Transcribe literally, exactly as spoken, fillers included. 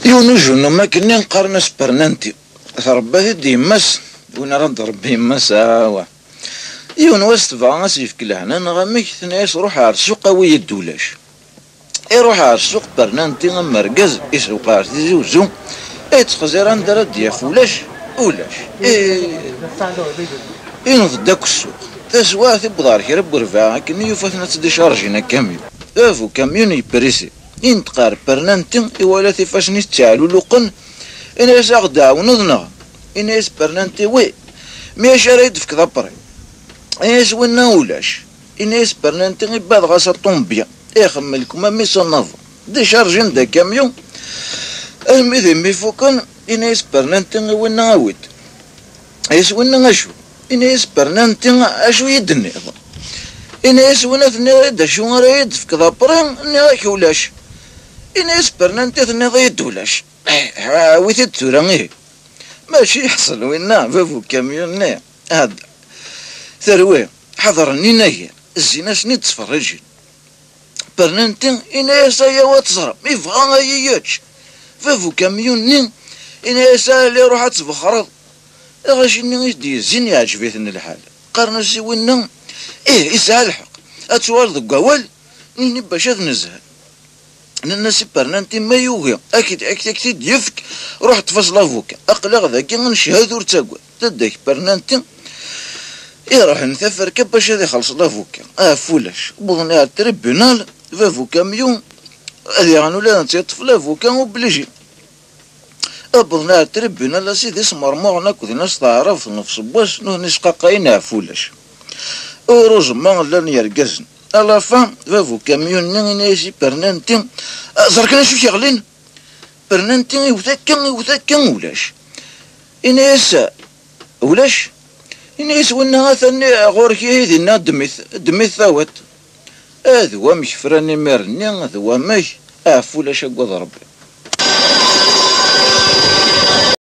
Yiwen ujunum akkenni qqaren-as Pernanti. Trebba-t-id yemma-s, win ara d-trebbi yemma-s, awa. Yiwen wass tebɣa ad s-yefk lehna neɣ amek, tenna-yas: "Ruḥ ar ssuq, awi-yi-d ulac." Iruḥ ar ssuq Pernanti am urgaz, isewweq ar Tizi Uzzu, ittxeẓẓir anda ara d-yaf ulac, ulac. Inḍed akk ssuq. Taswiɛt iwweḍ ɣer kra n urbaɛ akken yufa-ten ad ttdicarjin akamyun. Bab ukamyun yepprisi. Inṭeq ɣer Pernanti, iwala ifassen-is ttiɛluluqen, inna-yas: "Aɣ-d-ɛawneḍ neɣ?" Inna-yas Pernanti: "Wi, mi acu ara yi-d-tefkeḍ apri?" Inna-yas winna: "Ulac." Inna-yas Pernanti: "Ibad ɣas aṭumbya." Ixemmel-kem am isanava. Dicarjin-d akamyun. Armi d imi fuken, inna-yas Pernanti i winna: "Awi-d." Inna-yas winna: "Acu?" Inna-yas Pernanti: "Acu i yi-d-tenniḍ?" Inna-yas winna: "Tenniḍ-iyi-d acu ara yi-d-tefkeḍ apri, nniɣ-ak ulac." Inna-yas Pernanti: "Tenniḍ-iyi-d ulac. Eh, awi-t-id tura ihi." Mačči yeḥṣel winna, bab ukamyun-nni. Ad terwi, ḥeḍren inagan, zzin-asen-id ttferriǧin. Pernanti, inna-yas: "Ayaw ad teẓrem, ibɣa ad yi-yečč." Bab ukamyun-nni, inna-yas: "Ali, ruḥ ad tbexreḍ." Lɣaci-nni i s-d-yezzin yeɛǧeb-iten lḥal. Qqaren-as i winna: "Ih, isɛa lḥeqq, ad tuɣal deg wawal, nitni bac ad nezhel." Nnan-as i Pernanti: "Ma yugi ad k-, ad k-t-id-yefk, ruḥ ṭṭef-as lavuka. Aql-aɣ dagi ad ncehhed, ur ttagad." Dadda-k Pernanti iruḥen taferka bac ad ixelleṣ lavuka. Af ulac. Wwḍen ar tribunal, bab ukamyun, ad iɣen ula d netta yeṭṭef lavuka, obliji. Wwḍen ar tribunal, a sidi, smermuɣen akked nas taɛrabt nnefs n wass, nutni sqaqayen af ulac. Uruzma llan yergazen. À la fin, bab ukamyun-nni inna-yas i Pernanti: "Ẓer kan acu k-iɣlin." Pernanti iwet akka, iwet akka, ulac. Inna-yas: "Ulac?" Inna-yas winna: "Atan ɣur-k ihi dinna, ddem-it, ddem-it tawiḍ." D wamek fran imir-nni, d wamek, af ulac, agad Rebbi.